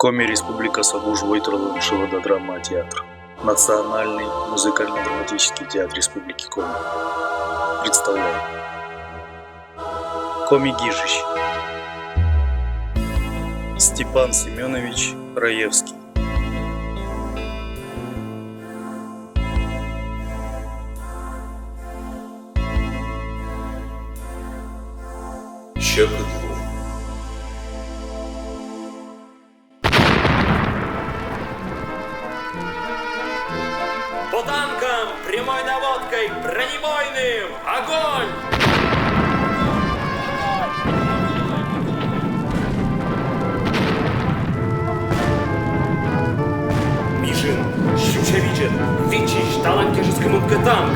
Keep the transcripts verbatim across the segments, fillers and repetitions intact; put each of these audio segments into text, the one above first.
Коми Республикаса вужвойтырлӧн шылада драма театр. Национальный музыкально-драматический театр Республики Коми представляет. Коми гижысь Степан Семёнович Раевский. Сьӧкыдлун. По танкам! Прямой наводкой! Бронебойным! Огонь! Мижин, сюча видзӧд, виччысь, талань кежис кымынкӧ танк!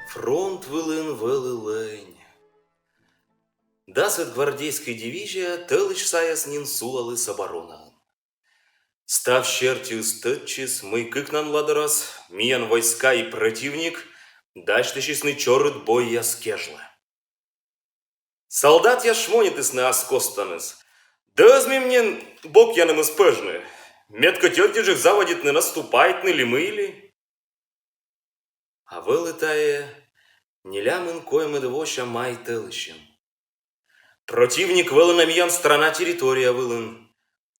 Фронт вылын вӧлі лӧнь. Дасӧд гвардейскӧй дивизия тӧлысь сайӧ нин сулаліс оборонаын. Став сертиыс тӧдчис, мый кыкнанладорас миян войска и прӧтивник дасьтысисны чорыд бойяс кежлӧ. Салдатъяс шмонитісны ас костаныс: да ӧз ми нин бокъянымыс пӧжны, мед кӧть ӧдйӧджык заводитны наступайтны ли мый ли. А вӧлі тайӧ нелямын коймӧд вося май тӧлысьын. Прӧтивник вӧлі на миян страна территория вылын.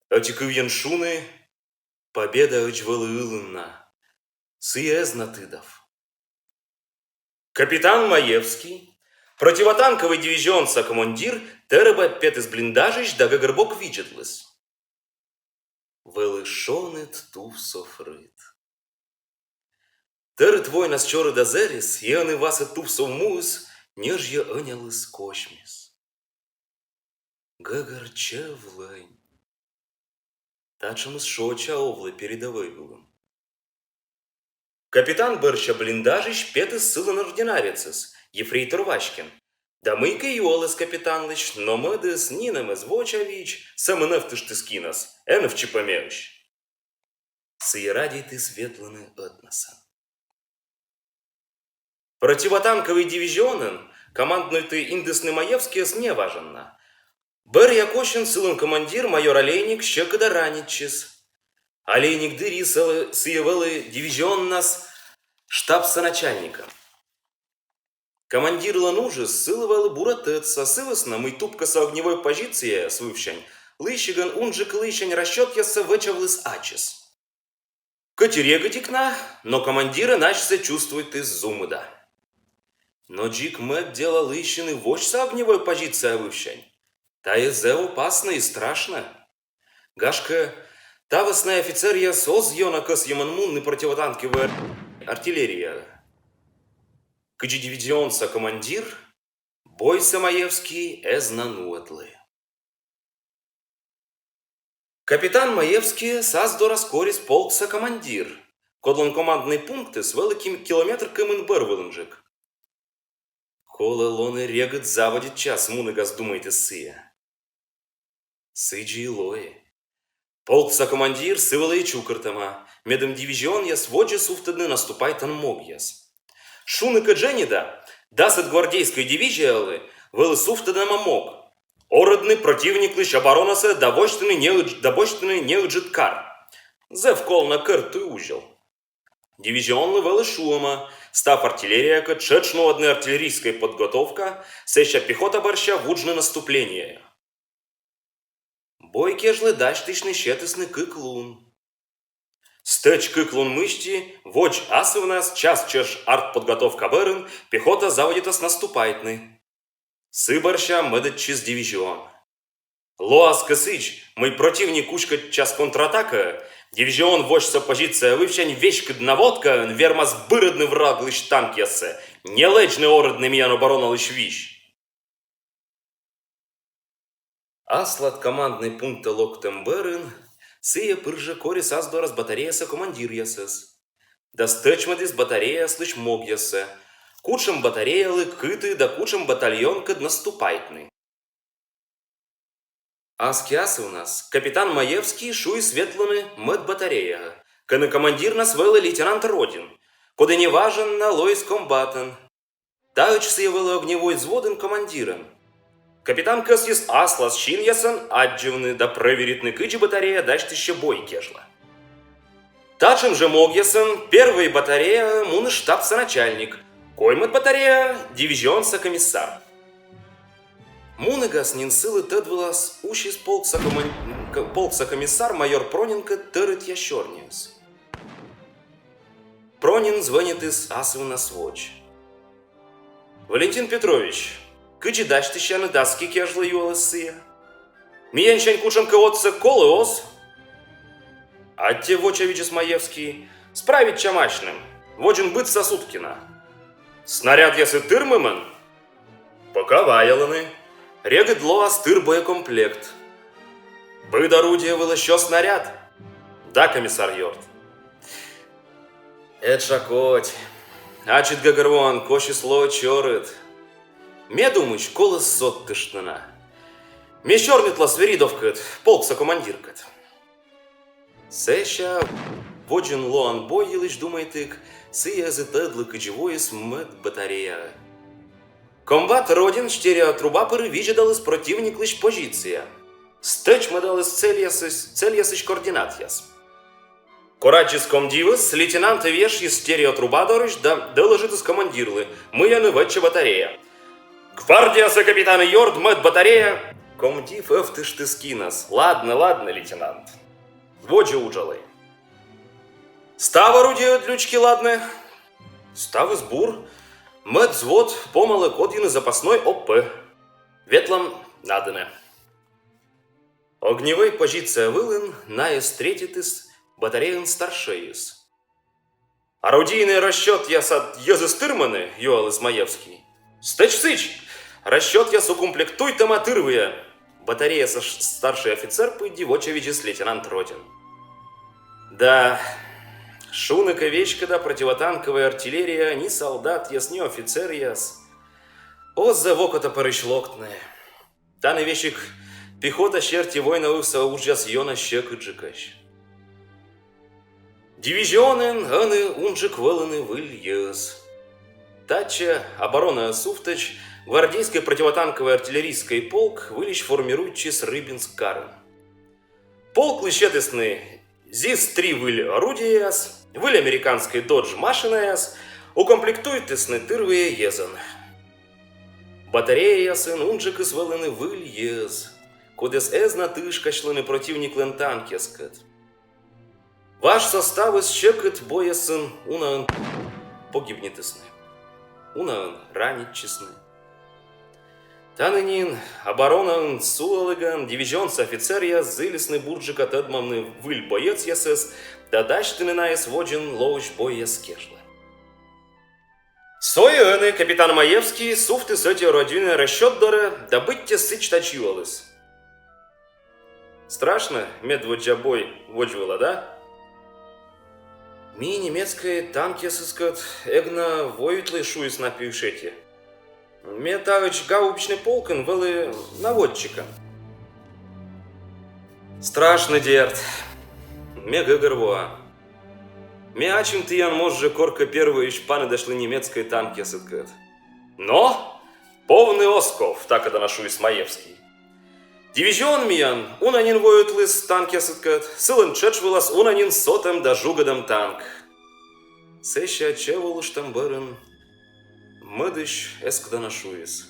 Ӧти кывйӧн шуны, победаӧдз вӧлі ылын на. Сійӧ эз на тыдав. Капитан Маевский, противотанкӧвӧй дивизионса командир, тэрыба петіс блиндажысь да гӧгӧрбок видзӧдліс. Вӧлі шоныд тувсов рыт. Тӧрыт войнас чорыда зэрис, и ӧні васӧд тувсов муыс ньӧжйӧ ӧняліс-косьмис. Гӧгӧр чӧв-лӧнь. Татшӧмыс шоча овлӧ передӧвӧй вылын. Капитан бӧрся блиндажысь петіс сылӧн ординарецыс, ефрейтор Васькин. Да мыйкӧ юаліс капитанлысь, но мӧдыс нинӧм эз вочавидз, сӧмын ӧвтыштіс кинас: энӧ вӧчӧй пӧ меысь. Сійӧ радейтіс ветлыны ӧтнасӧн. Противотанкӧвӧй дивизионӧн командуйтны индісны Маевскийӧс неважӧн на. Бӧръя косьын сылӧн командир, майор Олейник, сьӧкыда ранитчис. Олейник дырйи сійӧ вӧлі дивизионнас штабса начальникӧн. Командирлӧн уджыс сылы вӧлі бура тӧдса, сы вӧсна мый тупкӧса огневӧй позицияяс вывсянь лыйсигӧн унджык лыйсянь расчётъяссӧ вӧчавліс ачыс. Кӧть и регыдик на, но командирӧн асьсӧ чувствуйтіс зумыда. Но дзик мӧд делӧ лыйсьыны восьса огневӧй позиция вывсянь. Тайӧ зэв опаснӧ и страшнӧ. Гашкӧ, та вӧсна офицеръяс оз ёна кӧсйӧмӧн мунны противотанкӧвӧй артиллерияӧ. Кыдзи дивизионса командир, бойсӧ Маевский эз на нуӧдлы. Капитан Маевскийӧс ас дорас корис полкса командир, кодлӧн команднӧй пунктыс вӧлі километр кымын бӧрвылынджык. Колӧ лоны, регыд заводитчас, мунігас думайтіс сійӧ. Сідзи и лои. Полкса командир сы вылӧ и чукӧртӧма, медым дивизионъяс водзӧ сувтӧдны наступайтан могъяс. Шуны кӧ дженьыда, дасӧд гвардейскӧй дивизиялы вӧлі сувтӧдӧма мог: орӧдны прӧтивниклысь оборонасӧ да босьтны неыдж-, да босьтны неыджыд кар. Зэв колана кӧрт туй узел. Дивизионлы вӧлі шуӧма став артиллериякӧд тшӧтш нуӧдны артиллерийскӧй подготовка, сэсся пехота бӧрся вуджны наступление. Бой кежлӧ дасьтысьны сетісны кык лун. Стӧч кык лун мысти водз асывнас час чӧж артподготовка бӧрын пехота заводитас наступайтны. Сы бӧрся мӧдӧдчис дивизион. Лоас кӧ сідз, мый прӧтивник уськӧдчас контратакаӧ, дивизион восьса позиция вывсянь веськыд наводкаӧн вермас бырӧдны враглысь танкъяссӧ, не лэдзны орӧдны миян обороналысь визь. Аслад команднӧй пункта локтӧм бӧрын сійӧ пыр жӧ корис ас дорас батареяса командиръясӧс да стӧчмӧдіс батареяяслысь могъяссӧ, кутшӧм батареялы кыті да кутшӧм батальонкӧд наступайтны. Аски асывнас капитан Маевский шуис ветлыны мӧд батареяӧ, кӧні командирнас вӧлі лейтенант Родин, коді неважӧн на лоис комбатӧн. Таӧдз сійӧ вӧлі огневӧй взводын командирӧн. Капитан кӧсйис аслас синъясӧн аддзывны да прӧверитны, кыдзи батарея дасьтысьӧ бой кежлӧ. Татшӧм жӧ могъясӧн первой батареяӧ муніс штабса начальник, коймӧд батареяӧ — дивизионса комиссар. Мунігас нин сылы тӧд вылас усис полкса комиссар майор Пронинкӧд тӧрытъя сёрниыс. Пронин звӧнитіс асывнас водз. Валентин Петрович, кыдзи дасьтысянныд аски кежлӧ? — юаліс сійӧ. Миянсянь кутшӧмкӧ отсӧг колӧ, оз? Аттьӧ, вочавидзис Маевский. Справитчам асьным. Водзын быдса сутки на. Снарядъясыд тырмымӧн? Пока ваялӧны. Регыд лоас тыр боекомплект. Быд орудие вылӧ сё снаряд? Да, комиссар ёрт. Этша кодь. Ачыд гӧгӧрвоан, косьыс лоӧ чорыд. Ме думысь, колӧ содтыштны на. Ме сёрнитла Свиридовкӧд, полкса командиркӧд. Сэсся водзын лоан бой йылысь думайтіг, сійӧ эз и тӧдлы, кыдзи воис мӧд батареяӧ. Комбат Родин стереотруба пыр видзӧдаліс прӧтивниклысь позиция, стӧчмӧдаліс цельясысь координатъяс. Кор аддзис комдивыс, лейтенант вешйис стереотруба дорысь да доложитіс командирлы, мый ӧні вӧтчӧ батарея. Гвардияса капитан ёрт, мӧд батарея! Комдив ӧвтыштіс кинас: Ладнӧ, ладнӧ, лейтенант. Водзӧ уджалӧй. Став орудиеыд, лючки, ладнӧ? Ставыс бур. Мӧд взвод помалӧ кодйыны запасной ОП. Ветлам на дінӧ. Огневӧй позиция вылын найӧс встретитіс батареяын старшӧйыс. Орудийнӧй расчётъясад йӧзыс тырмӧны? — юаліс Маевский. Стӧч сідз. Расчётъяс укомплектуйтӧма тырвыйӧ. Батареяса старшӧй офицер пыдди вочавидзис лейтенант Родин. Да, шуны кӧ веськыда, противотанкӧвӧй артиллерияӧ ни салдатъяс, ни офицеръяс оз зэв окотапырысь локтны. Тані весиг пехота серти войнавывса уджъяс ёна сьӧкыдджыкӧсь. Дивизионын ӧні унджык вӧліны выль йӧз. Татчӧ, оборонаӧ сувтӧдз, гвардейскӧй противотанкӧвӧй артиллерийскӧй полк выльысь формируйтчис Рыбинск карын. Полклы сетісны ЗИС-три выль орудиеяс, выль американскӧй Додж машинаяс, укомплектуйтісны тырвыйӧ йӧзӧн. Батареяясын унджыкыс вӧліны выль йӧз, кодъяс эз на тышкасьлыны прӧтивниклӧн танкъяскӧд. Важ составыс сьӧкыд бойясын унаӧн погибнитісны, унаӧн ранитчисны. Тані нин, оборонаын сулалігӧн, дивизионса офицеръяс зілисны бурджыка тӧдмавны выль боецъясӧс да дасьтыны найӧс водзын лоысь бойяс кежлӧ. Со и ӧні капитан Маевский сувтіс ӧти орудийнӧй расчёт дорӧ да быттьӧ сідз-тадз юаліс: Страшнӧ медводдза бой водзвылад, а? Ми немецкӧй танкъясыскӧд эг на воюйтлӧй, шуис на пиысь ӧти. Ме таӧдз гаубичнӧй полкын вӧлі наводчикӧн. Страшнӧ, дерт. Ме гӧгӧрвоа. Ме ачым тіян моз жӧ коркӧ первойысь паныдасьлі немецкӧй танкъясыдкӧд. Но повны оз ков, такӧдана шуис Маевский. Дивизион миян уна нин воюйтліс танкъясыдкӧд, сылӧн тшӧтш вылас уна нин сотӧм да жугӧдӧм танк. Сэсся чӧв олыштӧм бӧрын мӧдысь эскӧдана шуис: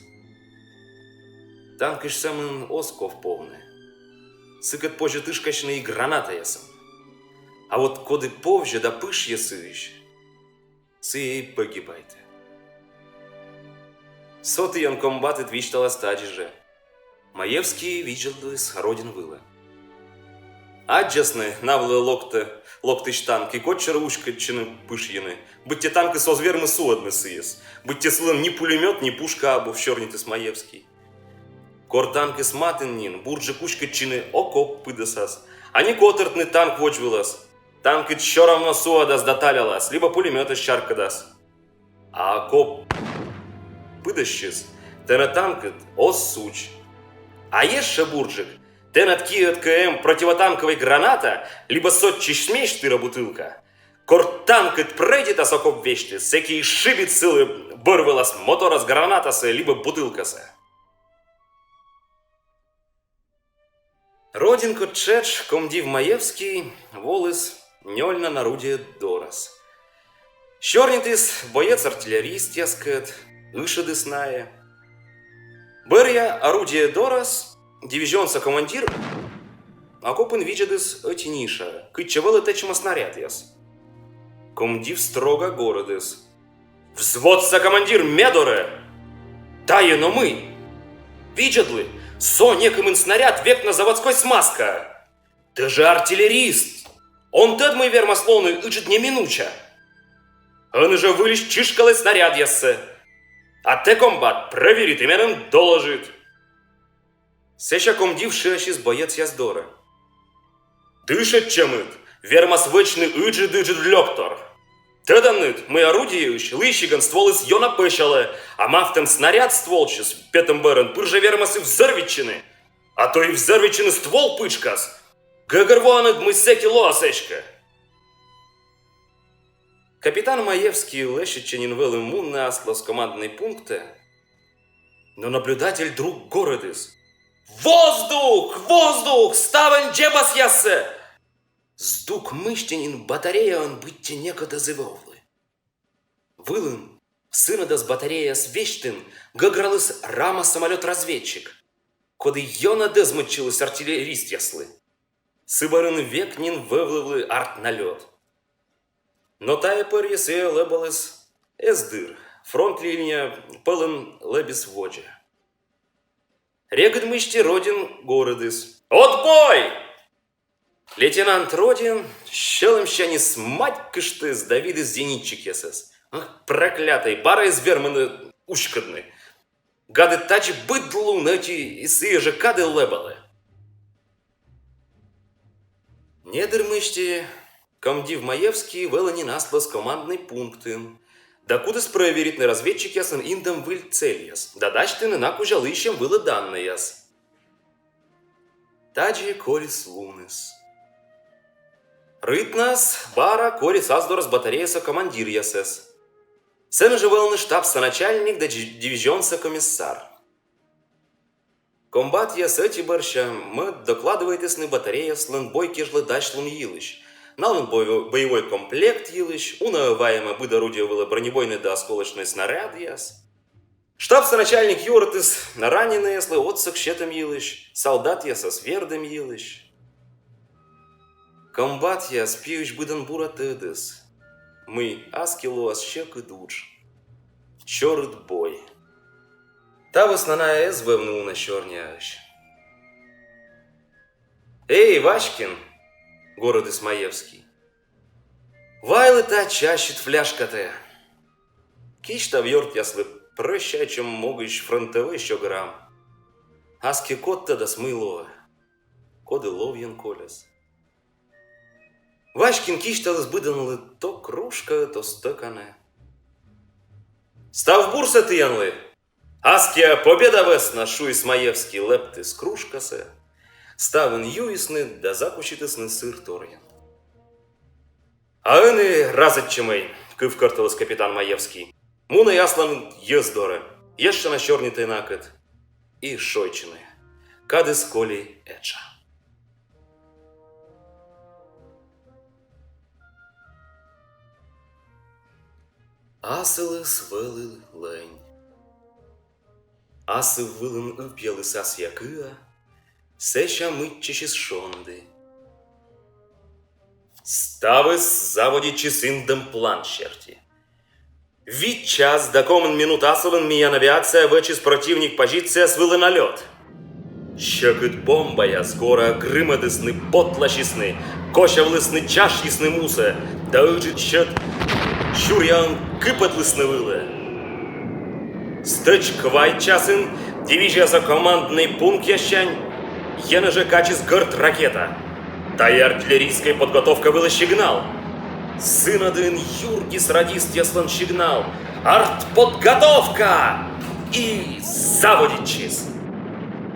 танкысь сӧмын оз ков повны. Сыкӧд позьӧ тышкасьны и гранатаясӧн. А вот коді повзьӧ да пышйӧ сыысь, сійӧ и пӧгибайтӧ. Со тіян комбатыд висьталас тадзи жӧ. Маевский видзӧдліс Родин вылӧ. Аддзасны на вылӧ локтысь танк и кодсюрӧ уськӧдчӧны пышйыны, быттьӧ танкыс оз вермы суӧдны сійӧс, быттьӧ сылӧн ни пулемёт, ни пушка абу, сёрнитіс Маевский. Кор танкыс матын нин, бурджык уськӧдчыны окоп пыдӧсас, а не котӧртны танк водзвылас. Танкыд всё равно суӧдас да талялас либӧ пулемётӧс чаркӧдас. А окоп пыдӧссьыс тэнӧ танкыд оз судз. А ещӧ бурджык: тэнад киӧд кӧ эм противотанкӧвӧй граната либӧ сотчысь смесь тыра бутылка, Кор танкыд прӧйдитас окоп весьтыд, сэки и шыбит сылы бӧрвылас моторӧс, гранатасӧ либӧ бутылкасӧ. Родинкӧд тшӧтш комдив Маевский воліс нёльнан орудие дорас. Сёрнитіс боец-артиллеристъяскӧд, ышӧдіс найӧ. Бӧръя орудие дорас дивизионса командир окопын видзӧдліс ӧти ниша, кытчӧ вӧлі тэчӧма снарядъяс. Комдив строга горӧдіс: «Взводса командир, ме дорӧ! Тайӧ нӧ мый? Видзӧдлы, со некымын снаряд век на заводскӧй смазкаа. Тэ жӧ артиллерист, он тӧд, мый вермас лоны ыджыд неминуча. Ӧні жӧ выльысь чышкалӧй снарядъяссӧ. А тэ, комбат, прӧверит и меным доложит». Сэсся комдив шыасис боецъяс дорӧ: «Дышӧдчӧмыд вермас вӧчны ыджыд-ыджыд лёктор. Тӧданныд, мый орудиеысь лыйсигӧн стволыс ёна пӧсялӧ, а мавтӧм снаряд стволсьыс петӧм бӧрын пыр жӧ вермас и взорвитчыны, а то и взорвитчыны ствол пытшкас. Гӧгӧрвоанныд, мый сэки лоас эськӧ?» Капитан Маевский лӧсьӧдчӧ нин вӧлі мунны аслас команднӧй пунктӧ, но наблюдатель друг горӧдіс: «Воздух! Воздух! Ставӧн дзебасъясӧ!» Здук мысти нин батареяын быттьӧ некод эз и вӧвлы. Вылын, сынӧдас батареяяс весьтын, гӧграліс рама самолёт-разведчик, коді ёна дӧзмӧдчыліс артиллеристъяслы. Сы бӧрын век нин вӧвлывлі артналёт. Но тайӧ пӧрйӧ сійӧ лэбаліс эз дыр, фронт линия пӧлӧн лэбис водзӧ. Регыд мысти Родин горӧдіс: «Отбой!» Лейтенант Родин сьӧлӧмсяньыс матькыштіс да видіс зенитчикъясӧс: «Ах, проклятӧй, бара эз вермыны уськӧдны. Гадыд тадзи быд лун ӧти и сійӧ жӧ кадӧ лэбалӧ». Недыр мысти комдив Маевский вӧлі нин аслас команднӧй пунктын да кутіс прӧверитны разведчикъяслӧн индӧм выль цельяс да дасьтыны на кузя лыйсьӧм вылӧ данныяс. Тадзи колис луныс. Рытнас бара корис ас дорас батареяса командиръясӧс. Сэні жӧ вӧліны штабса начальник да дивизионса комиссар. Комбатъяс ӧти бӧрся мӧд докладывайтісны батареяяслӧн бой кежлӧ дасьлун йылысь, налӧн боевӧй комплект йылысь, уна-ӧ вайӧма быд орудие вылӧ бронебойнӧй да осколочнӧй снарядъяс. Штабса начальник юӧртіс раненӧйяслы отсӧг сетӧм йылысь, салдатъясӧс вердӧм йылысь. Комбатъяс пиысь быдӧн бура тӧдіс, мый аски лоас сьӧкыд удж, сёрыд бой. Та вӧсна найӧ эз вӧвны уна сёрниаысь. «Эй, Васькин! — горӧдіс Маевский. — Вайлы татчӧ ассьыд фляжкатӧ. Кисьтав ёртъяслы прӧщайтчӧм могысь фронтӧвӧй сё грамм. Аски код тӧдас, мый лоӧ. Коді ловйӧн коляс». Васькин кисьталіс быдӧнлы то кружкаӧ, то стӧканӧ. «Став бурсӧ тіянлы! Аскиа победа вӧсна!» — шуис Маевский, лэптіс кружкасӧ, ставӧн юисны да закуситісны сыр торйӧн. «А ӧні разӧдчӧмӧй, — кывкӧрталіс капитан Маевский. — Мунӧй асланыд йӧз дорӧ, ещӧ на сёрнитӧй накӧд и шойччыны». Кадыс коли этша. Асылыс вӧлі лӧнь. Асыв вылын ыпъяліс асъя кыа, сэсся мыччысис шонді. Ставыс заводитчис индӧм план серти. Вит час да комын минут асылын миян авиация вӧчис прӧтивник позицияяс вылӧ налёт. Сьӧкыд бомбаяс гораа грымӧдісны, потласисны, косявлісны, чашйисны мусӧ да ыджыд сьӧд сюръяӧн кыпӧдлісны вылӧ. Стӧч квайт часын дивизияса команднӧй пунктъяссянь енэжӧ качис гӧрд ракета. Тайӧ артиллерийскӧй подготовка вылӧ сигнал. Сынӧдын юргис радистъяслӧн сигнал: «Артподготовка!» И заводитчис.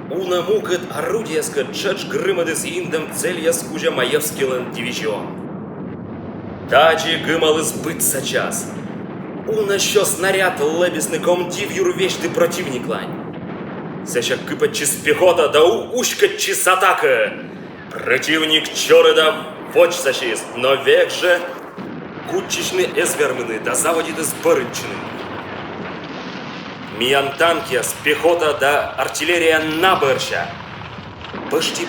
Уна мукӧд орудиеяскӧд тшӧтш грымӧдіс индӧм цельяс кузя Маевскийлӧн дивизион. Тадзи гымаліс быдса час. Уна сё снаряд лэбисны комдив юр весьтті прӧтивниклань. Сэсся кыпӧдчис пехота да у- уськӧдчис атакаӧ. Прӧтивник чорыда водзсасис, но век жӧ кутчысьны эз вермыны да заводитіс бӧрыньтчыны. Миян танкъяс, пехота да артиллерия на бӧрся. Пӧшти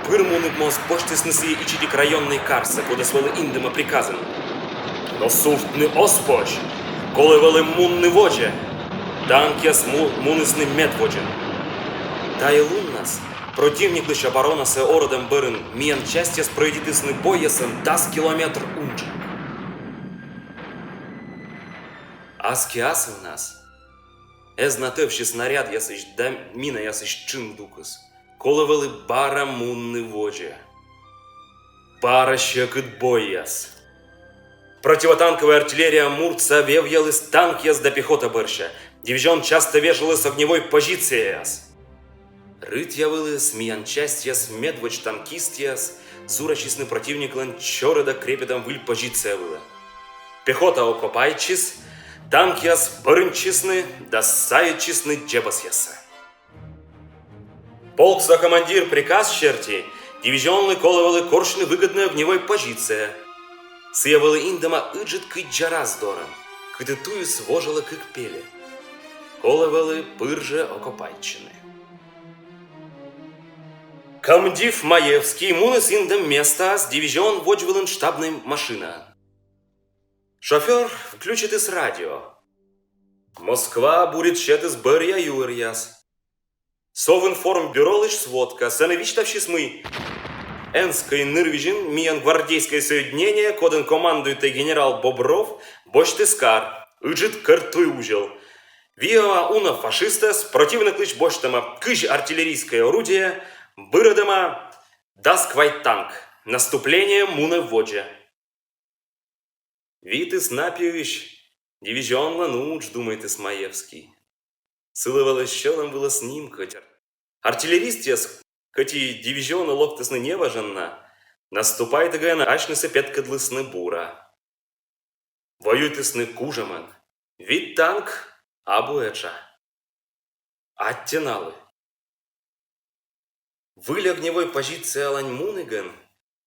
пыр мунігмоз босьтісны сійӧ ичӧтик районнӧй карсӧ, кодӧс вӧлі индӧма приказын. Но сувтны оз позь, колӧ вӧлі мунны водзӧ. Танкъяс му- мунісны медводзын. Тайӧ луннас прӧтивниклысь оборонасӧ орӧдӧм бӧрын миян частьяс прӧйдитісны бойясӧн дас километр унджык. Аски асывнас эз на тӧвзьы снарядъясысь да минаясысь тшын дукыс. Колӧ вӧлі бара мунны водзӧ. Бара сьӧкыд бойяс. Противотанкӧвӧй артиллерия муртса вевъяліс танкъяс да пехота бӧрся. Дивизион частӧ вежлаліс огневӧй позицияяс. Рытъявылыс миян частьяс медводз танкистъяс зурасисны прӧтивниклӧн чорыда крепитӧм выль позиция вылӧ. Пехота окопайтчис, танкъяс бӧрыньтчисны да сайӧдчисны дзебасъяссӧ. Полкса командир приказ серти дивизионлы колӧ вӧлі корсьны выгӧднӧй огневӧй позиция. Сійӧ вӧлі индӧма ыджыд кыддза рас дорын, кыті туйыс вожалӧ кык пельӧ. Колӧ вӧлі пыр жӧ окопайтчыны. Комдив Маевский муніс индӧм местаас дивизион водзвылын штабнӧй машинаӧн. Шофёр включитіс радио. Москва буретш сетіс бӧръя юӧръяс. Совинформбюролысь сводка, сэні висьтавсис, мый Энскӧй нырвизьын миян гвардейскӧй соединение, кодӧн командуйтӧ генерал Бобров, босьтіс кар, ыджыд кӧрт туй узел. Виӧма уна фашистӧс, прӧтивниклысь босьтӧма кызь артиллерийскӧй орудие, бырӧдӧма дас квайт танк. Наступление мунӧ водзӧ. Витіс на пиысь дивизионлӧн удж, думайтіс Маевский. Сылы вӧлі сьӧлӧм вылас нимкодь. Артиллеристъяс, кӧть и дивизионӧ локтісны неважӧн на, наступайтігӧн асьнысӧ петкӧдлісны бура. Воюйтісны кужӧмӧн. Вит танк абу этша. Аттьӧ налы. Выль огневӧй позициялань мунігӧн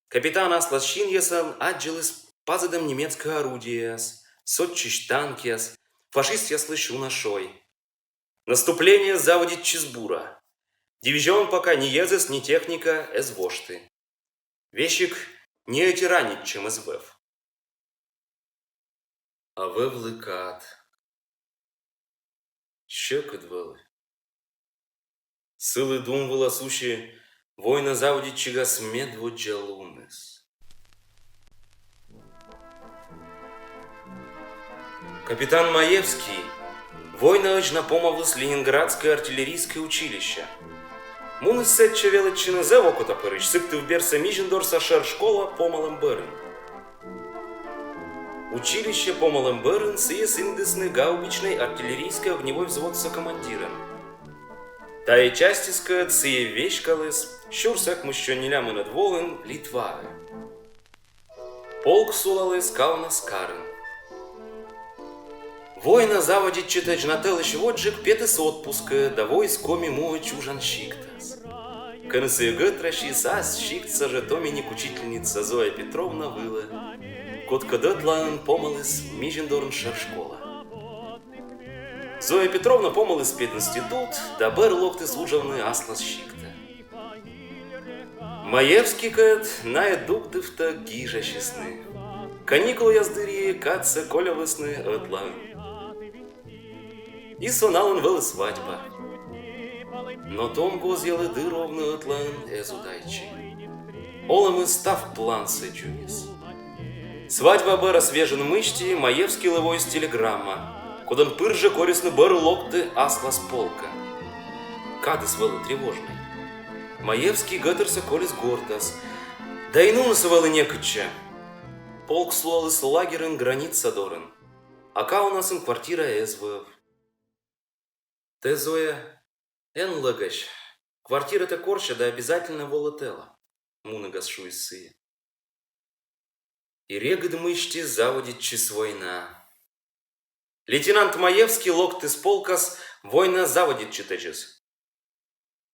капитан аслас синъясӧн аддзыліс пазӧдӧм немецкӧй орудиеяс, сотчысь танкъяс, фашистъяслысь уна шой. Наступление заводитчис бура. Дивизион пока ни йӧзӧс, ни техника эз вошты. Весиг ни ӧти ранитчӧм эз вӧв. А вӧвлі кад. Сьӧкыд вӧлі. Сылы дум вылас усьӧ война заводитчигас медводдза луныс. Капитан Маевский войнаӧдз на помавліс Ленинградскӧй артиллерийскӧй училище. Муніс сэтчӧ велӧдчыны зэв окотапырысь, Сыктывберса Мизиндорса шӧр школа помалӧм бӧрын. Училище помалӧм бӧрын сійӧс индісны гаубичнӧй артиллерийскӧй огневӧй взводса командирӧн. Тайӧ частьыскӧд сійӧ веськаліс сюрс ӧкмыссё нелямынӧд воын Литваӧ. Полк сулаліс Каунас карын. Война заводитчытӧдз на тӧлысь водзджык петіс отпускӧ да воис Коми муӧ чужан сиктас, кӧні сійӧ гӧтрасис ас сиктса жӧ томиник учительница Зоя Петровна вылӧ, кодкӧд ӧтлаын помаліс Мизиндорын шӧр школа. Зоя Петровна помаліс пединститут да бӧр локтіс уджавны аслас сиктӧ. Маевскийкӧд найӧ дугдывтӧг гижасисны. Каникулъяс дырйи кадсӧ коллявлісны ӧтлаын. И со налӧн вӧлі свадьба. Но том гозъялы дыр овны ӧтлаын эз удайтчы. Олӧмыс став плансӧ дзугис. Свадьба бӧрас вежон мысти Маевскийлы воис телеграмма, кодӧн пыр жӧ корисны бӧр локны аслас полкӧ. Кадыс вӧлі тревожнӧй. Маевский гӧтырсӧ колис гортас, да и нунысӧ вӧлі некытчӧ. Полк сулаліс лагерын граница дорын, а Каунасын квартира эз вӧв. Тэ, Зоя, эн лӧгась, квартиратӧ корся да обязательнӧ волы тэла, мунігас шуис сійӧ. И регыд мысти заводитчис война. Лейтенант Маевский локтіс полкас война заводитчытӧдзыс.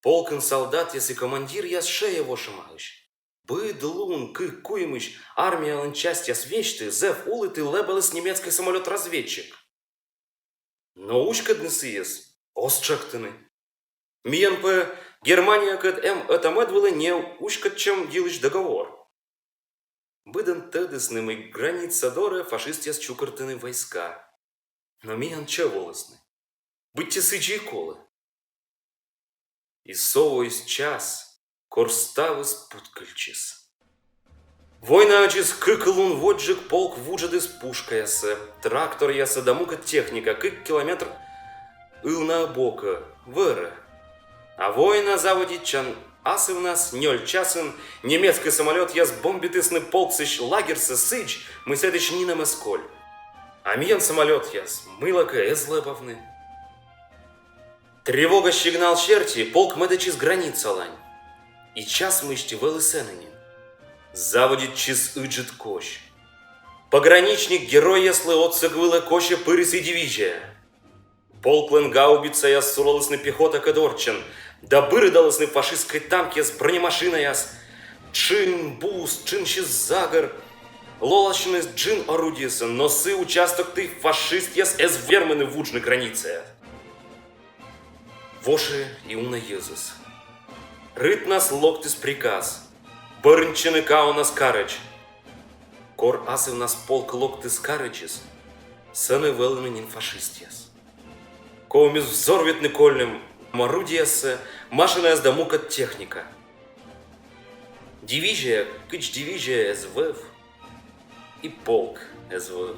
Полкын салдатъяс и командиръяс шӧйӧвошӧмаӧсь. Быд лун кык-куимысь армиялӧн частьяс весьтті зэв уліті лэбаліс немецкӧй самолёт-разведчик. Но уськӧдны сійӧс оз тшӧктыны. Миян пӧ Германиякӧд эм ӧта-мӧд вылӧ не уськӧдчӧм йылысь договор. Быдӧн тӧдісны, мый граница дорӧ фашистъяс чукӧртӧны войска. Но миян чӧв олісны, быттьӧ сідзи и колӧ. И со воис час, кор ставыс путкыльтчис. Войнаӧдзыс кык лун водзджык полк вуджӧдіс пушкаяссӧ, тракторъяссӧ да мукӧд техника кык километр ылнаӧ бокӧ, вӧрӧ. А война заводитчан асывнас нёль часын немецкӧй самолётъяс бомбитісны полксьыс лагерсӧ сідз, мый сэтысь нинӧм эз коль. А миян самолётъяс мыйлакӧ эз лэбавны. Тревога сигнал серти полк мӧдӧдчис границалань. И час мысти вӧлі сэні нин. Заводитчис ыджыд кось. Пограничник-геройяслы отсӧг вылӧ косьӧ пырис и дивизия. Полклӧн гаубицаяс сулалісны пехотакӧд орччӧн да бырӧдалісны фашистскӧй танкъяс, бронемашинаяс. Тшын, бус, тшынсьыс загӧр. Лоласьӧны джын орудиесӧн, но сы участокті фашистъяс эз вермыны вуджны границаӧ. Воши и уна йӧзыс. Рытнас локтіс приказ бӧрыньтчыны каунас карӧдз. Кор асывнас полк локтіс карӧдзыс, сэні вӧліны нин фашистъяс. Ковмис взорвитны кольӧм орудиеяссӧ, машинаяс да мукӧд техника. Дивизия кыдз дивизия эз вӧв, и полк эз вӧв.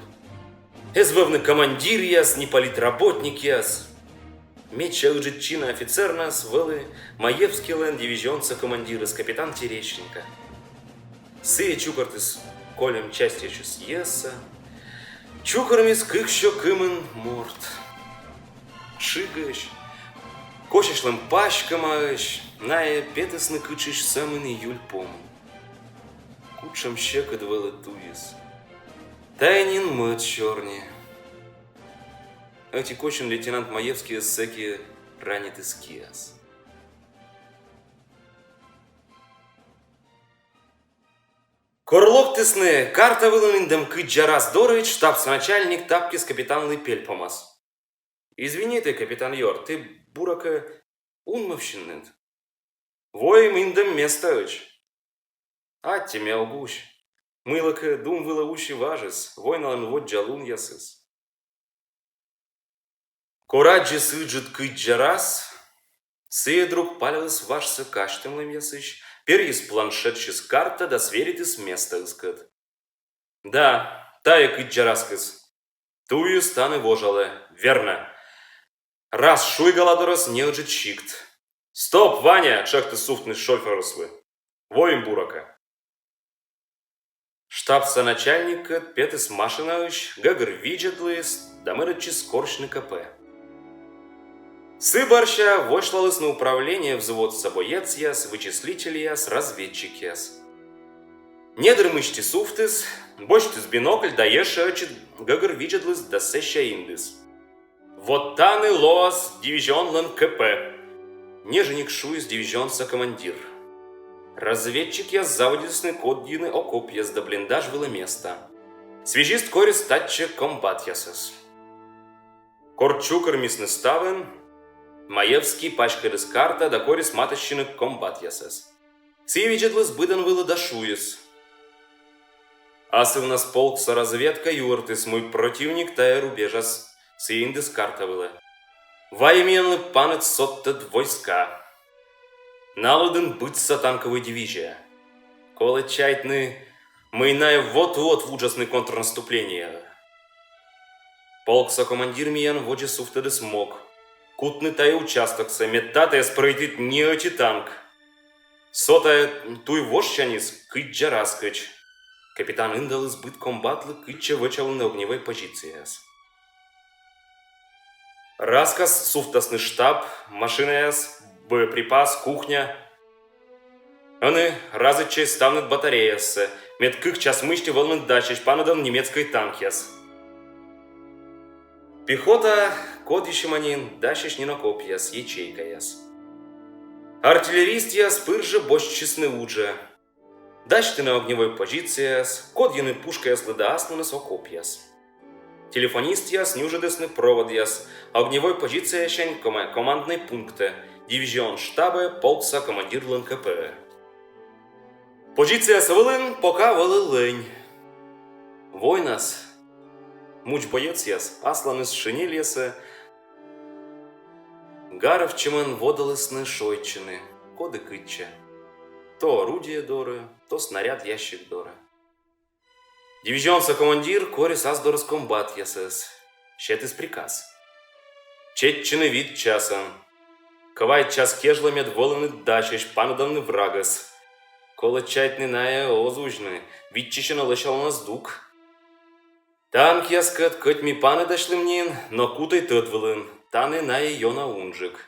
Эз вӧвны командиръяс ни политработникъяс. Медся ыджыд чинӧ офицернас вӧлі Маевскийлӧн дивизионса командирыс, капитан Терещенко. Сійӧ чукӧртіс кольӧм частьясысь йӧзсӧ. Чукӧрмис кыксё кымын морт. Тшыгӧсь, косясьлӧм паськӧмаӧсь, найӧ петісны кытшысь сӧмын июль помын. Кутшӧм сьӧкыд вӧлі туйыс! Тайӧ нин мӧд сёрни. Ӧти косьын лейтенант Маевскийӧс сэки ранитіс киас. Кор локтісны карта вылын индӧм кыддза рас дорӧдз, штабса начальник тапкис капитанлы пельпомас: «Извини тэ, капитан ёрт, тэ, буракӧ, унмовсинныд. Воим индӧм местаӧдз». «Аттьӧ, ме ог усь. Мыйлакӧ дум вылӧ уси важыс, войналӧн воддза лунъясыс». Кор аддзис ыджыд кыддза рас, сійӧ друг паляліс важсӧ казьтылӧмъясысь, перйис планшетсьыс карта да сверитіс местаыскӧд. Да, тайӧ кыддза раскыс. Туйыс тані вожалӧ, вернӧ. Рас шуйга ладорас неыджыд сикт. «Стоп, Ваня! — тшӧктіс сувтны шофёрыслы. — Воим, буракӧ». Штабса начальниккӧд петіс машинаысь, гӧгӧр видзӧдліс да мӧдӧдчис корсьны КП. Сы бӧрся восьлалісны управление взводса боецъяс, вычислительяс, разведчикъяс. Недыр мысти сувтіс, босьтіс бинокль да ещӧ ӧтчыд гӧгӧр видзӧдліс да сэсся индіс: «Вот тані лоас дивизионлӧн КП», — ньӧжйӧник шуис дивизионса командир. Разведчикъяс заводитісны кодйыны окопъяс да блиндаж вылӧ места. Связист корис татчӧ комбатъясӧс. Кор чукӧрмисны ставӧн, Маевский паськӧдіс карта да корис матыстчыны комбатъясӧс. Сійӧ видзӧдліс быдӧн вылӧ да шуис: «Асывнас полкса разведка юӧртіс, мый прӧтивник тайӧ рубежас». Сійӧ индіс карта вылӧ: «Вайӧ миянлы паныд содтӧд войска. На лыдын быдса танкӧвӧй дивизия. Колӧ чайтны, мый найӧ вот-вот вуджасны контрнаступлениеӧ». Полкса командир миян водзӧ сувтӧдіс мог кутны тайӧ участоксӧ, мед татӧ эз прӧйдит ни ӧти танк. Со тайӧ туй вожсяньыс кыддза раскӧдз. Капитан индаліс быд комбатлы, кытчӧ вӧчавны огневӧй позицияяс. Раскас сувтасны штаб, машинаяс, боеприпас, кухня. Ӧні разӧдчӧй ставныд батареяяссӧ, мед кык час мысти вӧлінныд дасьӧсь паныдавны немецкӧй танкъяс. Пехота кодйысьӧма нин, дасьӧсь нин окопъяс, ячейкаяс. Артиллеристъяс пыр жӧ босьтчисны уджӧ: дасьтыны огневӧй позицияяс, кодйыны пушкаяслы да аслыныс окопъяс. Телефонистъяс нюжӧдісны проводъяс огневӧй позициясянь кома-, команднӧй пунктӧ, дивизион штабӧ, полкса командирлӧн КП-ӧ. Позицияяс вылын пока вӧлі лӧнь. Войнас мудз боецъяс асланыс шинельяссӧ гаровтчӧмӧн водалісны шойччыны коді кытчӧ: то орудие дорӧ, то снаряд ящик дорӧ. Дивизионса командир корис ас дорас комбатъясӧс, сетіс приказ: чеччыны вит часӧн. Квайт час кежлӧ мед вӧлінныд дасьӧсь паныдавны врагӧс. Колӧ чайтны, найӧ оз узьны, виччысьӧны лӧсялана здук. Танкъяскӧд кӧть ми паныдасьлім нин, но кутӧй тӧд вылын: тані найӧ ёна унджык.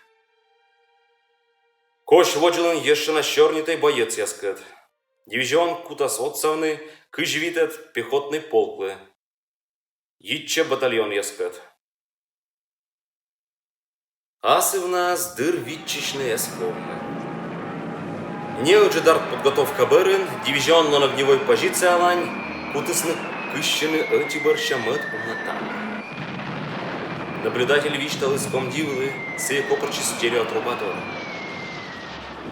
Кось водзлун ещӧ на сёрнитӧй боецъяскӧд. Дивизион кутас отсавны кызь витӧд пехотнӧй полклы, йитчӧ батальонъяскӧд. Асывнас дыр виччысьны эз ковмы. Неыджыд артподготовка бӧрын дивизионлӧн огневӧй позициялань кутісны кыссьыны ӧти бӧрся мӧд уна танк. Наблюдатель висьталіс комдивлы, сійӧ копыртчис стереотруба дорӧ.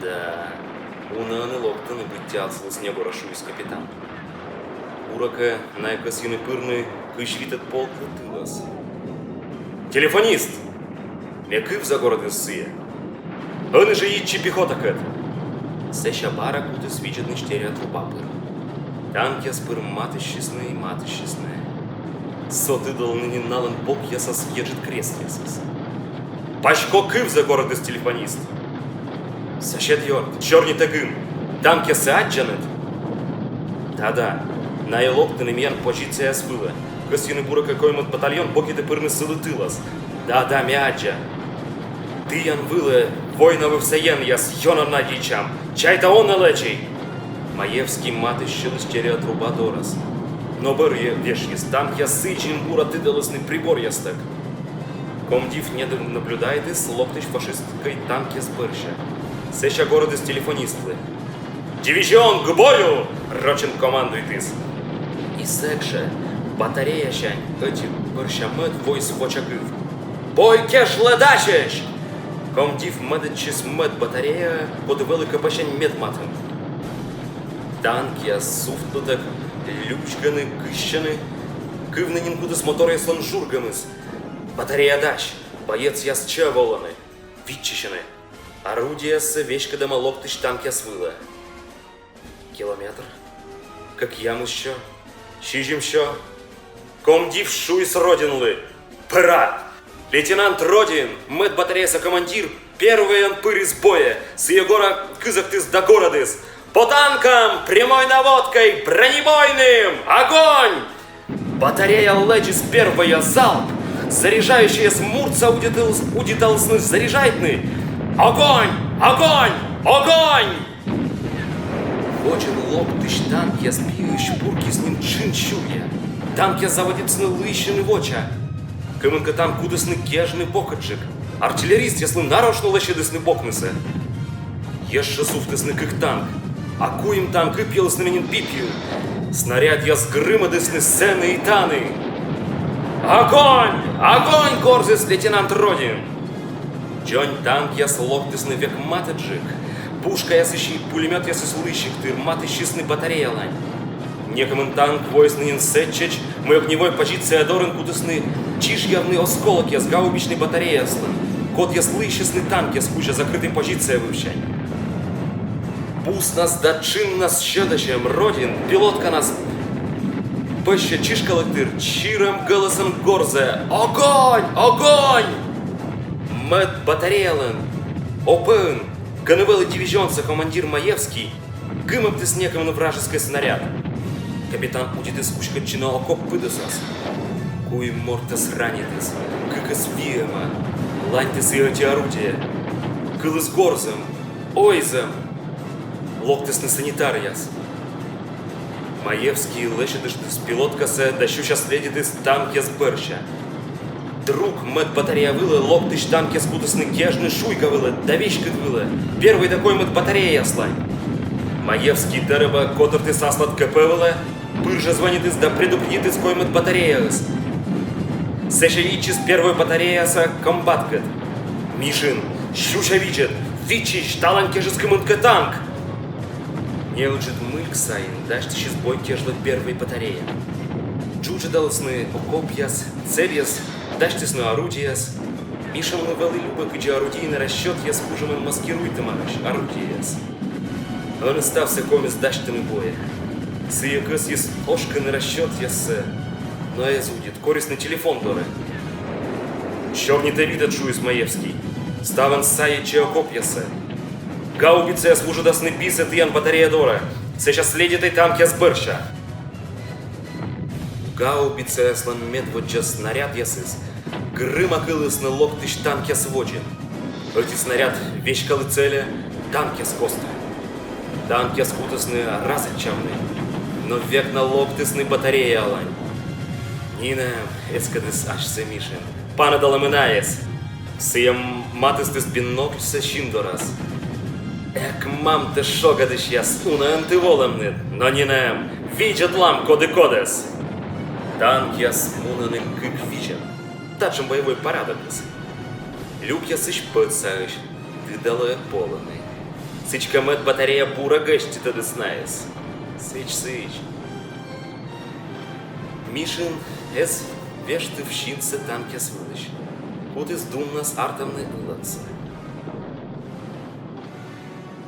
Да, уна ӧні локтӧны, быттьӧ отсаліс негорӧ, шуис капитан. Буракӧ, найӧ кӧсйӧны пырны кызь витӧд полклы тылас. Телефонист! Ме кывза горӧдіс сійӧ. Ӧні жӧ йитчы пехотакӧд. Сэсся бара кутіс видзӧдны стереотруба пыр. Танкъяс пыр матыстчисны и матыстчисны. Со тыдалӧны нин налӧн бокъясас еджыд крестъясыс. Пасько кывзӧ, горӧдіс телефонист. Сосед ёрт, сёрнитӧ гын, танкъяссӧ аддзанныд? Да-да, найӧ локтӧны миян позицияяс вылӧ. Кӧсйӧны, буракӧ, коймӧд батальон бокиті пырны сылы тылас. Да-да, ме аддза. Тіян вылӧ война вывса енъяс ёна надейтчам. Чайта, он на лэдзӧй? Маевский матыстчыліс стереотруба дорас. Но бӧр вешйис: танкъяс сідз нин бура тыдалісны приборъястӧг. Комдив недыр наблюдайтіс локтысь фашистскӧй танкъяс бӧрся. Сэсся горӧдіс телефонистлы: «Дивизион, к бою!» — рочӧн командуйтіс. И сэк жӧ батареясянь ӧти бӧрся мӧд воис воча кыв: «Бой кежлӧ дасьӧсь!» Комдив мӧдӧдчис мӧд батареяӧ, коді вӧлі КП-сянь медматын. Танкъяс сувтлытӧг лючкӧны, кыссьӧны. Кывны нин кутіс моторъяслӧн жургӧмыс. Батарея дась, боецъяс чӧв олӧны, виччысьӧны. Орудиеяссӧ веськӧдӧма локтысь танкъяс вылӧ. Километр. Кӧкъямыс сё. Сизим сё. Комдив шуис Родинлы: «Пӧра!» Лейтенант Родин, мӧд батареяса командир, первойӧн пырис бойӧ. Сійӧ гораа кызӧктіс да горӧдіс: «По танкам! Прямой наводкой! Бронебойным! Огонь!» Батарея лэдзис первойя залп. Заряжающӧйяс муртса удиталіс-, удиталісны заряжайтны. «Огонь! Огонь! Огонь!» Водзын локтысь танкъяс пиысь пуркйисны джын сюръя. Танкъяс заводитісны лыйсьыны воча. Кымынкӧ танк кутісны кежны бокӧджык. Артиллеристъяслы нарошнӧ лӧсьӧдісны бокнысӧ. Ещӧ сувтісны кык танк. А куим танк ыпъялісны нин би пиын. Снарядъяс грымӧдісны сэні и тані. «Огонь! Огонь!» — горзіс лейтенант Родин. Дзонь танкъяс локтісны век матӧджык. Пушкаясысь и пулемётъясысь лыйсигтыр матыстчисны батареялань. Некымын танк воис нин сэтчӧдз, мый огневӧй позиция дорын кутісны чижъявны осколокъяс гаубичнӧй батареяяслӧн, кодъяс лыйсисны танкъяс кузя закрытӧй позиция вывсянь. Буснас да джыннас сьӧдасьӧм, Родин пилотканас пӧсьсӧ чишкалігтыр чирӧм гӧлӧсӧн горзӧ: «Огонь! Огонь!» Мӧд батареялӧн ОП-ын, кӧні вӧлі дивизионса командир Маевский, гымӧбтіс некымын вражескӧй снаряд. Капитан удитіс уськӧдчыны окоп пыдӧсас. Куим мортӧс ранитіс, кыкӧс виӧма. Ланьтіс и ӧти орудие. Кыліс горзӧм, ойзӧм. Локтісны санитаръяс. Маевский лӧсьӧдыштіс пилоткасӧ да сюся следитіс танкъяс бӧрся. Друг мӧд батарея вылӧ локтысь танкъяс кутісны кежны шуйга вылӧ да веськыд вылӧ, первой да коймӧд батареяяслань. Маевский тэрыба котӧртіс аслад КП вылӧ, пыр жӧ звӧнитіс да предупредитіс коймӧд батареяӧс. Сэсся йитчис первой батареяса комбаткӧд. Мишин, сюся видзӧд, виччысь, талань кежис кымынкӧ танк! Неыджыд мыльк сайын дасьтысис бой кежлӧ первой батарея. Джуджӧдалісны окопъяс, цельяс, дасьтісны орудиеяс. Мишинлы вӧлі любӧ, кыдзи орудийнӧй расчётъяс кужӧмӧн маскируйтӧмаӧсь орудиеяс. Ӧні ставсӧ ковмис дасьтыны бойӧ. Сійӧ кӧсйис ошкыны расчётъяссӧ, но эз удит, корисны телефон дорӧ. Сёрнитӧй витӧд, шуис Маевский. Ставӧн сайӧдчӧй окопъясӧ. Гаубицаяс вуджӧдасны бисӧ тіян батарея дорӧ. Сэсся следитӧй танкъяс бӧрся. Гаубицаяслӧн медводдза снарядъясыс грымакылісны локтысь танкъяс водзын. Ӧти снаряд веськалі цельӧ, танкъяс костӧ. Танкъяс кутісны разӧдчавны, но век на локтісны батареялань. Нинӧм, эскӧдіс асьсӧ Мишин, паныдалӧмаӧсь найӧс. Сійӧ матыстіс бинокльсӧ син дорас. Эк, мамтӧ шогӧдысьяс, унаӧн ті волӧмныд, но нинӧм, видзӧдлам коді кодӧс. Танкъяс мунӧны кык визьӧн. Татшӧм боевӧй парадокыс. Люкъясысь пӧдсаӧсь, тыдалӧ, полӧны. Сідзкӧ, мӧд батарея бура гӧститӧдіс найӧс. Сідз, сідз. Мишин эз вештыв синсӧ танкъяс вылысь, кутіс думнас артавны ылансӧ.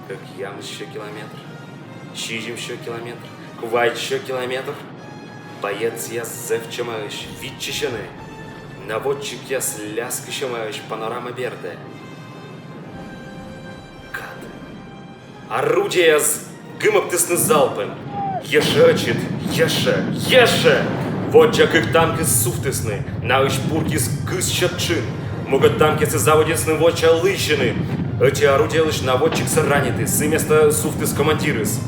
Кӧкъямыс сё километр, сизим сё километр, квайт сё километр. Боецъяс зэвтчӧмаӧсь, виччысьӧны. Наводчикъяс ляскысьӧмаӧсь панорама бердӧ. Кад. Орудиеяс гымӧбтісны залпӧн. Ещӧ ӧтчыд, ещӧ, ещӧ! Воддза кык танкыс сувтісны, наысь пуркйис кызсё тшын. Мукӧд танкъясыс заводитісны воча лыйсьыны. Ӧти орудиелысь наводчиксӧ ранитіс, сы местаӧ сувтіс командирыс.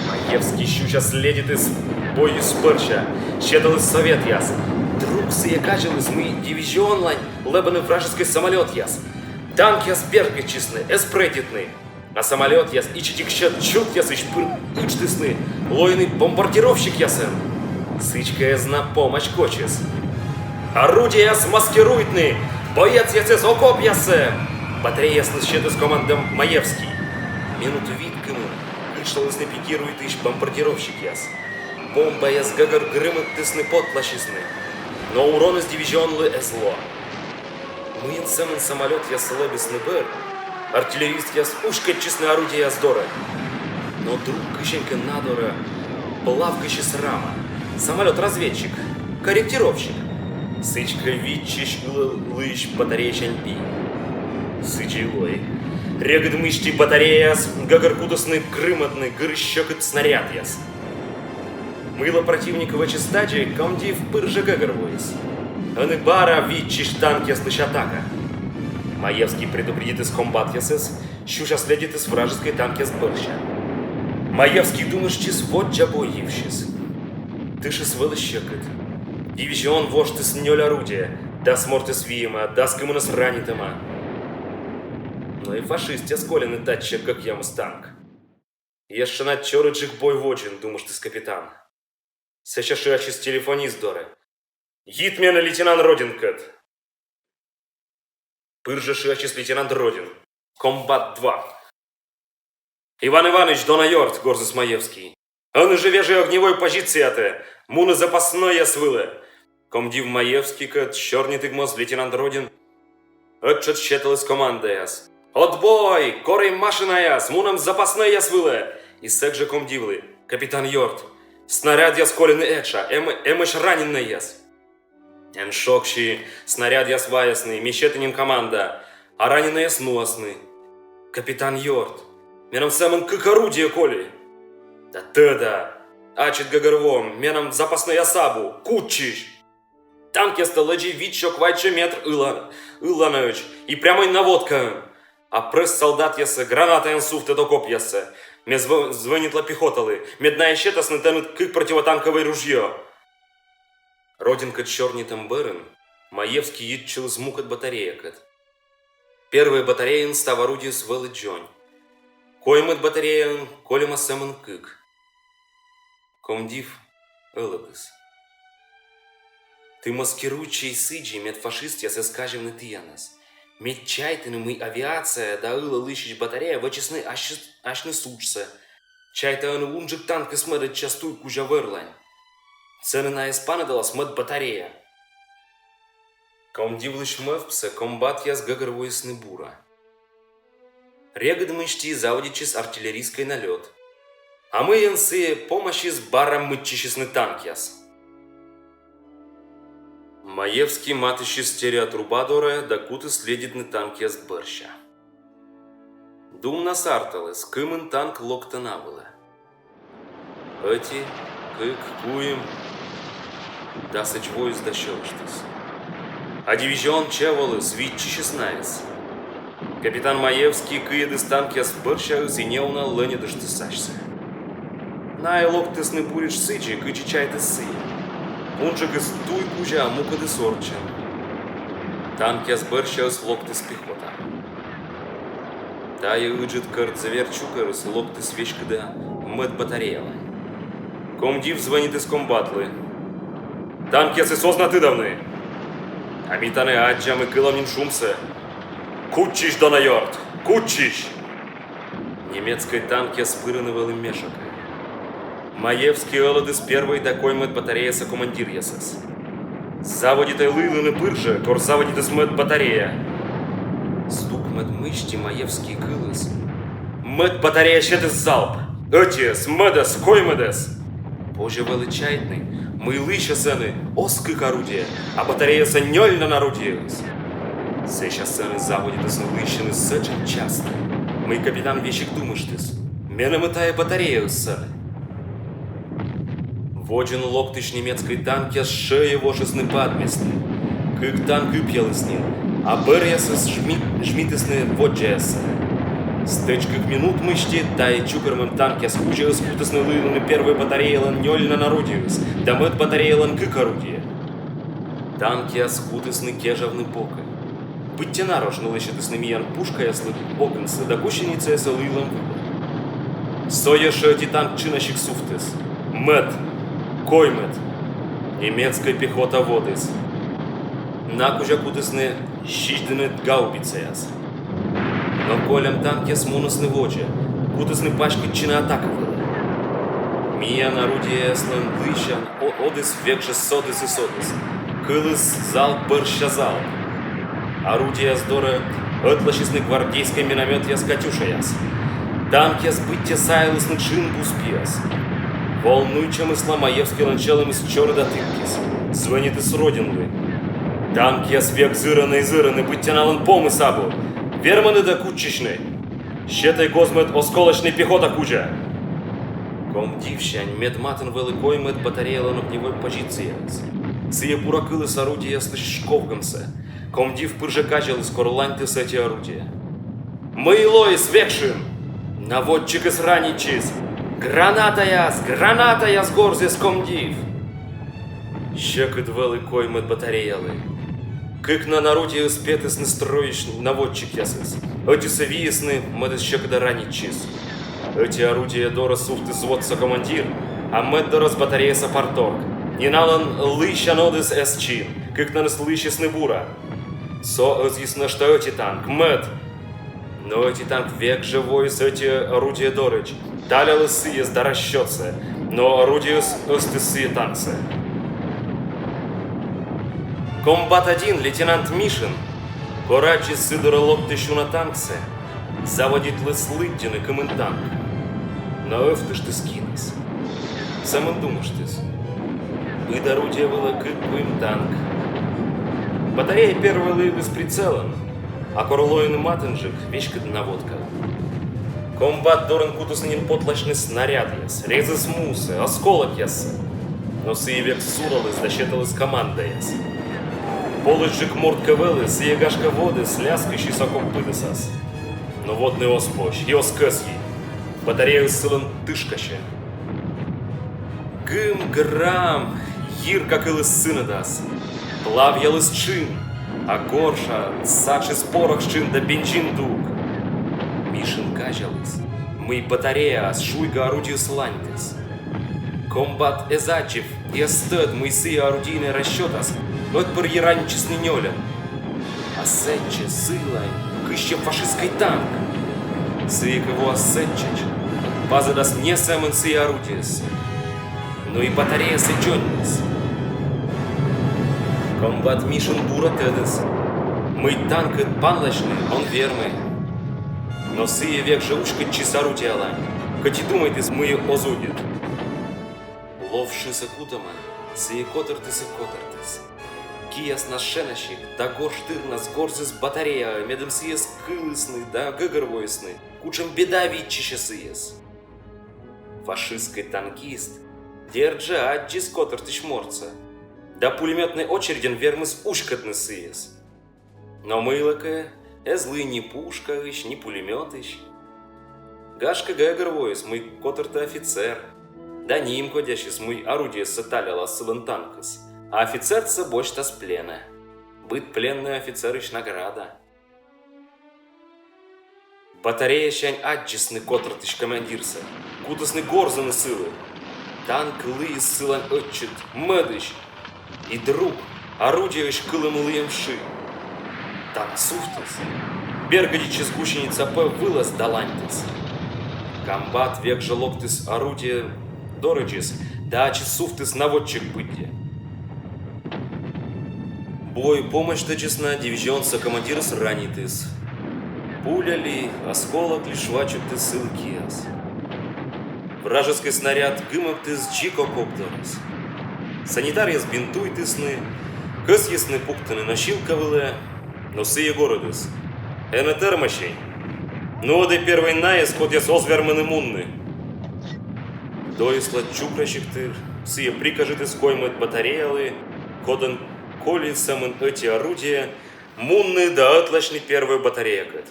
Маевский сюся следитіс бойыс бӧрся, сеталіс сӧветъяс. Друг сійӧ казяліс, мый дивизионлань лэбӧны вражескӧй самолётъяс. Танкъяс бергӧдчисны, эз прӧйдитны. А самолётъяс ичӧтик сьӧд чутъясысь пыр ыдждісны, лоины бомбардировщикъясӧн. Сідзкӧ, эз на помась кочыс. Орудиеяс маскируйтны! Боецъясӧс окопъясӧ! Батареяяслы сетіс команда Маевский. Минут вит кымын кытшлалісны пикируйтысь бомбардировщикъяс. Бомбаяс гӧгӧр грымӧбтісны, потласисны. Но уроныс дивизионлы эз ло. Мыйӧн сӧмын самолётъяс лэбисны бӧр, артиллеристъяс уськӧдчисны орудиеяс дорӧ. Но друг кысянькӧ на дорӧ плавгысис рама. Самолёт-разведчик, корректировщик. Сідзкӧ, виччысь ылӧ лыйысь батареясянь би. Сідзи и лои. Регыд мысти батареяяс гӧгӧр кутісны грымӧдны гырысь сьӧкыд снарядъяс. Мыйла противник вӧчис тадзи, комдив пыр жӧ гӧгӧрвоис. Ӧні бара виччысь танкъяслысь атака. Маевский предупредитіс комбатъясӧс, сюся следитіс вражескӧй танкъяс бӧрся. Маевский думыштчис воддза бой йывсьыс. Тышыс вӧлі сьӧкыд. Дивизион воштіс нёль орудие, дас мортӧс виӧма, дас кымынӧс ранитӧма. Но и фашистъяс колины татчӧ кӧкъямыс танк. Ещӧ на чорыдджык бой водзын, думыштіс капитан. Сэсся шыасис телефонист дорӧ. Йит менӧ лейтенант Родинкӧд. Пыр жӧ шыасис лейтенант Родин. Комбат два. Иван Иваныч, дона ёрт, горзіс Маевский. Ӧні жӧ вежӧй огневӧй позициятӧ, мунӧ запаснӧйяс вылӧ. Комдив Маевскийкӧд сёрнитігмоз лейтенант Родин ӧттшӧтш сеталіс командаяс. Отбой! Корӧй машинаяс, мунам запаснӧйяс вылӧ! И сэк жӧ комдивлы. Капитан ёрт, снарядъяс колины этша, эм-, эмӧсь раненӧйяс. Эн шогсьы, снарядъяс ваясны, ме сеті нин команда, а раненӧйяс нуасны. Капитан ёрт, менам сӧмын кык орудие коли. Да тӧда, ачыд гӧгӧрвоӧ, менам запаснӧйяс абу, кутчысь. Танкъястӧ лэдзӧй вит сё, квайт сё метр ыланаӧдз и прямӧй наводкаӧн. А прӧст салдатъясӧс гранатаӧн сувтӧд окопъясӧ. Ме зв- звӧнитла пехоталы, мед найӧ сетасны тэныд кык противотанкӧвӧй ружье. Родинкӧд сёрнитӧм бӧрын Маевский йитчыліс мукӧд батареякӧд. Первой батареяын став орудиеыс вӧлі дзонь. Коймӧд батареяын кольӧма сӧмын кык. Комдив ӧлӧдіс: Ті маскируйтчӧй сідзи, мед фашистъяс эз казявны тіянӧс. Мед чайтӧны, мый авиация да ылӧ лыйсьысь батарея вӧчисны асьныс уджсӧ. Чайта, ӧні унджык танкыс мӧдӧдчас туй кузя вӧрлань. Сэні найӧс паныдалас мӧд батарея. Комдивлысь мӧвпсӧ комбатъяс гӧгӧрвоисны бура. Регыд мысти заводитчис артиллерийскӧй налёт, а мыйӧн сійӧ помасис, бара мыччысисны танкъяс. Маевский матыстчис стереотруба дорӧ да кутіс следитны танкъяс бӧрся. Думнас арталіс, кымын танк локтӧ на вылӧ. Ӧти, кык, куим. Дасӧдз воис да сьӧлыштіс. А дивизион чӧв оліс, виччысис найӧс. Капитан Маевский кыйӧдіс танкъяс бӧрсяыс и неуна лӧньӧдыштіс асьсӧ. Найӧ локтісны буретш сідзи, кыдзи чайтіс сійӧ. Унджыкыс туй кузя, а мукӧдыс орччӧн. Танкъяс бӧрсяыс локтіс пехота. Тайӧ ыджыд кӧрт звер чукӧрыс локтіс веськыда мӧд батареялань. Комдив звӧнитіс комбатлы: Танкъясыс оз на тыдавны? А ми тані аддзам и кылам нин шумсӧ. Кутчысь, дона ёрт, кутчысь! Немецкӧй танкъяс пырӧны вӧлі мешӧкӧ. Маевский ӧлӧдіс первой да коймӧд батареяса командиръясӧс: Заводитӧй лыйлыны пыр жӧ, кор заводитіс мӧд батарея. Здук-мӧд мысти Маевский кыліс: Мӧд батарея сетіс залп! Ӧтиӧс, мӧдӧс, коймӧдӧс! Позьӧ вӧлі чайтны, мый лыйсьӧ сэні оз кык орудие, а батареяса нёльнан орудиеыс. Сэсся сэні заводитісны лыйсьыны сэтшӧм частӧ, мый капитан весиг думыштіс: менам-ӧ тайӧ батареяыс сэні? Водзын локтысь немецкӧй танкъяс шӧйӧвошисны падмисны. Кык танк ыпъяліс нин, а бӧръясыс жмитісны воддзаяссӧ. Стӧч кык минут мысти тайӧ чукӧрмӧм танкъяс кузяыс кутісны лыйлыны первой батареялӧн нёльнан орудиеыс да мӧд батареялӧн кык орудие. Танкъяс кутісны кежавны бокӧ, быттьӧ нарошнӧ лӧсьӧдісны миян пушкаяслы бокынсӧ да гусеницаяссӧ лыйлӧм вылӧ. Со ещӧ ӧти танк тшынасиг сувтіс. Мӧд, коймӧд. Немецкӧй пехота водіс. На кузя кутісны сизьдыны гаубицаяс. Но кольӧм танкъяс мунісны водзӧ, кутісны паськӧдчыны атака вылӧ. Миян орудиеяслӧн лыйсян одіс век жӧ содіс и содіс, кыліс залп бӧрся залп. Орудиеяс дорӧ ӧтлаасисны гвардейскӧй миномётъяс, катюшаяс. Танкъяс быттьӧ саялісны тшын бус пиас. Волнуйтчӧмысла Маевскийлӧн сьӧлӧмыс чорыда тіпкис. Звӧнитіс Родинлы: Танкъяс век зырӧны и зырӧны, быттьӧ налӧн помыс абу. Верманныд-ӧ кутчысьны? Сетӧй гоз-мӧд осколочнӧй пехота кузя. Комдивсянь медматын вӧлі коймӧд батареялӧн огневӧй позицияыс. Сійӧ бура кыліс орудиеяслысь шковгӧмсӧ. Комдив пыр жӧ казяліс, кор ланьтіс ӧти орудие. Мый лоис, Векшин? Наводчикыс ранитчис. Гранатаяс, гранатаяс! Горзіс комдив. Сьӧкыд вӧлі коймӧд батареялы. Кыкнан орудиеыс петісны стройысь наводчикъясыс. Ӧтисӧ виисны, мӧдыс сьӧкыда ранитчис. Ӧти орудие дорӧ сувтіс взводса командир, а мӧд дорас батареяса парторг. Налӧн лыйсян одіс эз чин, кыкнанныс лыйсисны бура. Со ӧзйис нӧшта ӧти танк, мӧд. Но ӧти танк век жӧ воис ӧти орудие дорӧдз, таляліс сійӧс да расчётсӧ, но орудиеыс ӧзтіс сійӧ танксӧ. Комбат один, лейтенант Мишин, кор аддзис сы дорӧ локтысь уна танксӧ, заводитліс лыддьыны, кымын танк. Но ӧвтыштіс кинас. Сӧмын думыштіс: быд орудие вылӧ кык-куим танк. Батарея первой лыйліс прицелӧн, а кор лоины матынджык, веськыд наводкаӧн. Комбат дорын кутісны нин потласьны снарядъяс, резіс мусӧ, осколокъяссӧ. Но сійӧ век сураліс да сеталіс командаяс. Полысьджык морт кӧ вӧлі, сійӧ, гашкӧ, водіс, ляскысис окоп пыдӧсас. Но водны оз позь и оз кӧсйы. Батареяыс сылӧн тышкасьӧ. Гым-грам! Йирка кыліс сынӧдас. Плавъяліс тшын, а горшад сатшис порох тшын да бензин дук. Мишин казяліс, мый батареяас шуйга орудиеыс ланьтіс. Комбат эз аддзыв и эз тӧд, мый сійӧ орудийнӧй расчётас ӧтпырйӧ ранитчисны нёльӧн. А сэтчӧ сылань кыссьӧ фашистскӧй танк. Сійӧ кӧ воас сэтчӧдз, пазӧдас не сӧмын сійӧ орудиесӧ, но и батареясӧ дзоньнас. Комбат Мишин бура тӧдіс, мый танккӧд панласьны он вермы. Но сійӧ век жӧ уськӧдчис орудиелань, кӧть и думайтіс, мый оз удит. Лов шысӧ кутӧмӧн сійӧ котӧртіс и котӧртіс. Кияснас шенасиг да горш тырнас горзіс батареяӧ, медым сійӧс кылісны да гӧгӧрвоисны, кутшӧм беда виччысьӧ сійӧс. Фашистскӧй танкист, дерт жӧ, аддзис котӧртысь мортсӧ да пулемётнӧй ӧчередьӧн вермис уськӧдны сійӧс. Но мыйлакӧ эз лый ни пушкаысь, ни пулемётысь. Гашкӧ, гӧгӧрвоис, мый котӧртӧ офицер, да нимкодясис, мый орудиеыссӧ талялас сылӧн танкыс, а офицерсӧ босьтас пленӧ. Быд пленнӧй офицерысь награда. Батареясянь аддзисны котӧртысь командирсӧ, кутісны горзыны сылы. Танк лыйис сылань ӧтчыд, мӧдысь, и друг орудиеысь кылім лыйӧм шы. Танк сувтіс, бергӧдчис гусеница пӧв вылас да ланьтіс. Комбат век жӧ локтіс орудие дорӧдзыс да ачыс сувтіс наводчик пыдди. Бой помасьтӧдзыс на дивизионса командирӧс ранитіс. Пуля ли, осколок ли швачӧбтіс сылы киас. Вражескӧй снаряд гымӧбтіс дзик окоп дорас. Санитаръяс бинтуйтісны, кӧсйисны пуктыны носилка вылӧ, но сійӧ горӧдіс: «Энӧ тэрмасьӧй. Нуӧдӧй первой найӧс, кодъяс оз вермыны мунны». Дойысла чукрасигтыр сійӧ прикажитіс коймӧд батареялы, кодӧн коли сӧмын ӧти орудие, мунны да ӧтлаасьны первой батареякӧд.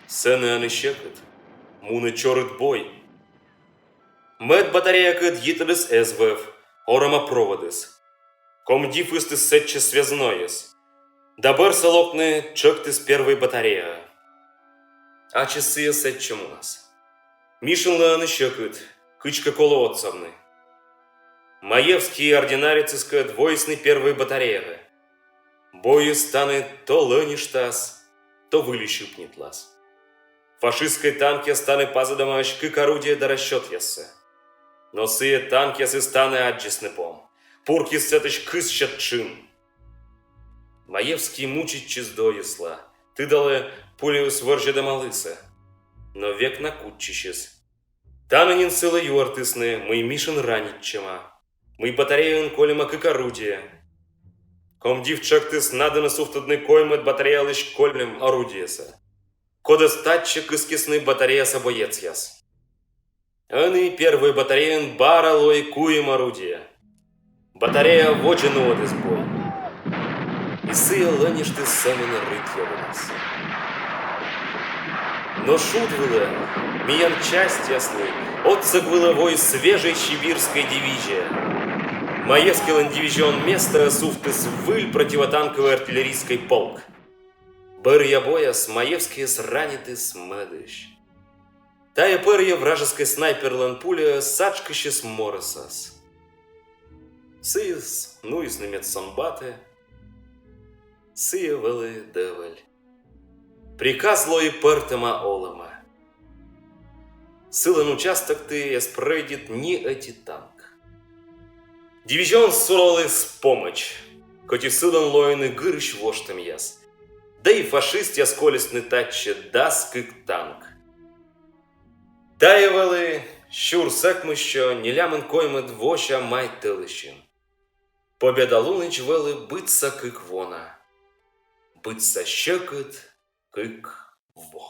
Сэні ӧні сьӧкыд, мунӧ чорыд бой. Мӧд батареякӧд йитӧдыс эз вӧв, орӧма проводыс. Комдив ыстіс сэтчӧ связнӧйӧс, да бӧрсӧ локны тшӧктіс первой батареяӧ. Ачыс сійӧ сэтчӧ мунас. Мишинлы ӧні сьӧкыд, кыдзкӧ колӧ отсавны. Маевский ординарецыскӧд воисны первой батареяӧ. Бойыс тані то лӧньыштас, то выльысь ыпнитлас. Фашистскӧй танкъяс тані пазӧдӧмаӧсь кык орудие да расчётъяссӧ. Но сійӧ танкъясыс тані аддзисны пом, пуркйис сэтысь кызся тшын. Маевский мучитчис дойысла, тыдалӧ, пуляыс вӧрзьӧдӧма лысӧ. Но век на кутчысис. Тані нин сылы юӧртісны, мый Мишин ранитчӧма, мый батареяын кольӧма кык орудие. Комдив тшӧктіс на дінӧ сувтӧдны коймӧд батареялысь кольӧм орудиесӧ, кодӧс татчӧ кыскисны батареяса боецъяс. Ӧні первой батареяын бара лои куим орудие. Батарея водзӧ нуӧдіс бой. И сійӧ лӧньыштіс сӧмын рытъявнас. Но шуд вылӧ, миян частьяслы отсӧг вылӧ воис свежӧй сибирскӧй дивизия. Маевскийлӧн дивизион местаӧ сувтіс выль противотанкӧвӧй артиллерийскӧй полк. Бӧръя бояс Маевскийӧс ранитіс мӧдысь. Тайӧ пӧрйӧ вражескӧй снайперлӧн пуляыс сатшкысис морӧсас. Сійӧс нуисны медсанбатӧ. Сійӧ вӧлі дӧвӧль. Приказ лои пӧртӧма олӧмӧ. Сылӧн участокті эз прӧйдит ни ӧти танк. Дивизион сулаліс помӧдз, кӧть и сылӧн лоины гырысь воштӧмъяс. Да и фашистъяс колисны татчӧ дас кык танк. Тайӧ вӧлі сюрс ӧкмыссё нелямын коймӧд вося май тӧлысьын. Победа лунӧдз вӧлі быдса кык во на. Быдса сьӧкыд кык во.